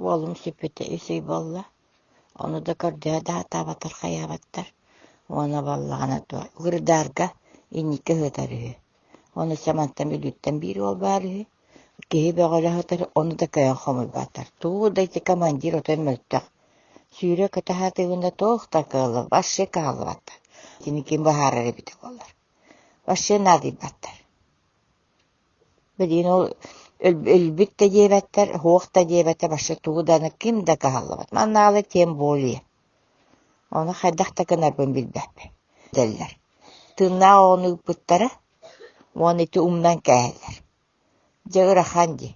Уолум сүппүтэ үс ый буолла, ону да көрдөһө да сатаабатар хайаабаттар уонна буоллаҕына туох Угрдаарга инники ыһытар үһү. Ону Самантан Бүлүүттэн биир уол баар үһү. Киһи бөҕөлө сытар, ону да кыайан хомуйбаттар. Тугу да ити командир отой мөлтөх. Сүүрэ-көтө сатыыбын да туох да кыаллыбат, вообще кыһаллыбаттар. Итини ким быһаарар эбитэ буоллар. Вообще наадыйбаттар. Билигин ол өлбүт да диэбэттэр, суох да диэбэттэр, вообще тугу да ким да кыһаллыбат. Маннаалы тем более. Ону хайдах да гынарбын билбэппин дэллэр. Тыыннаах оҕону ыыппыттара уонна ити умнан кээһэллэр. Дьэ ыарахан дии.